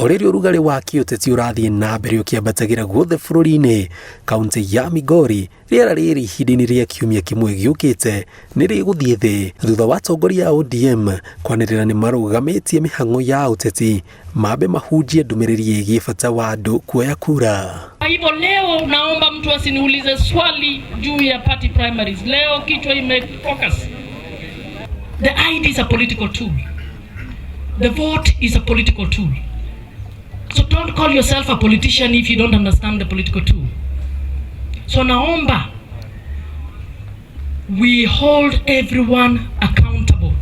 O rĩrĩa ũrugarĩ wa kĩũteti ũrathiĩ na mbere ũkĩambatagĩra guothe bũrũri-inĩ, kaunti ya Migori rĩera rĩrĩ ihinda-inĩ rĩa kiumia kĩmwe gĩũkĩte nĩ rĩgũthiĩ thĩ thutha wa atongoria a ODM kwanĩrĩra nĩ marũgamĩtie mĩhang'o ya ũteti mambe mahunjie ndũmĩrĩri ĩgiĩ bata wa andũ kuoya kura. Kwa hivyo leo naomba mtu asiniulize swali juu ya party primaries. Leo kichwa ime focus. The ID is a political tool. The vote is a political tool. So don't call yourself a politician if you don't understand the political tool. So naomba we hold everyone accountable.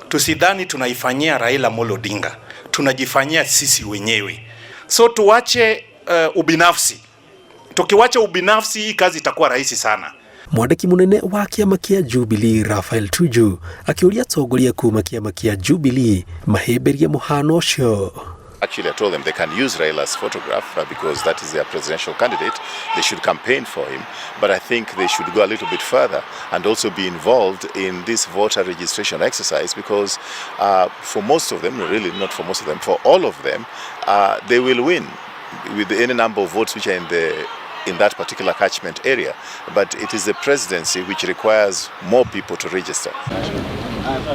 Tusidhani tunaifanyia Raila Amolo Odinga, tunajifanyia sisi wenyewe. So tuache ubinafsi. Tukiwacha ubinafsi, hii kazi itakuwa rahisi sana. Mwandĩki mũnene wa kĩama kĩa Jubilee Raphael Tuju akĩũria atongoria kuma kĩama kĩa Jubilee mahĩmbĩrie mũhano ũcio. Actually, I told them they can use Raila's photograph because that is their presidential candidate. They should campaign for him. But I think they should go a little bit further and also be involved in this voter registration exercise because for most of them, really not for most of them, for all of them, they will win with any number of votes which are in that particular catchment area. But it is the presidency which requires more people to register.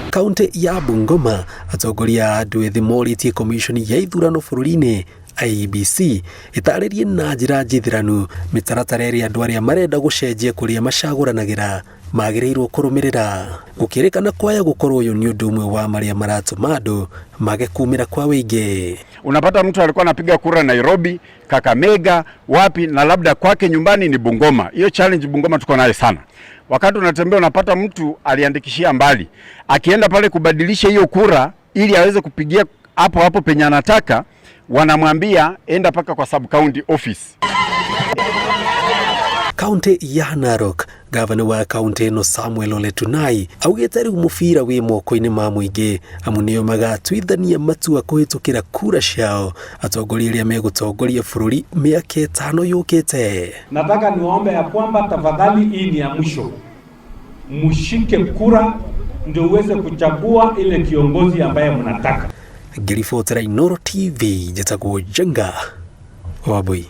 Kaunti ya Bungoma atongoria a andũ ethĩ morĩtie komishoni ya ithurano bũrũri-inĩ IEBC ĩtarĩrie na njĩra njithĩranu mĩtaratara ĩrĩa andũ arĩa marenda gũcenjia kũrĩa macagũranagĩra magĩrĩirwo kũrũmĩrĩra. Gũkĩrĩkana kwaya gũkorwo ũyũ nĩ ũndũ ũmwe wa marĩa maratũma andũ mage kumĩra kwa wĩingĩ. Unapata mtu alikuwa anapiga kura Nairobi, Kakamega, wapi na labda kwake nyumbani ni Bungoma. Hiyo challenge Bungoma tuko nayo sana. Wakati unatembea unapata mtu aliandikishia mbali, akienda pale kubadilisha hiyo kura ili aweze kupigia hapo hapo penye anataka, wanamwambia enda paka kwa sub county office. Kaunti ya Narok, gavana wa kaunti ĩno Samuel Ole Tunai augĩte rĩu mũbira wĩ moko-inĩ ma mũingĩ amu nĩo magatuithania matua kũhĩtũkĩra kura ciao atongoria arĩa megũtongoria bũrũri mĩaka 5 yũkĩte. Nataka niwaombe ya kwamba tafadhali, hii ni ya mwisho, mshike kura ndio uweze kuchagua ile kiongozi ambaye mnataka. Ngĩribotera Inooro TV, njĩtagwo Njenga Wambui.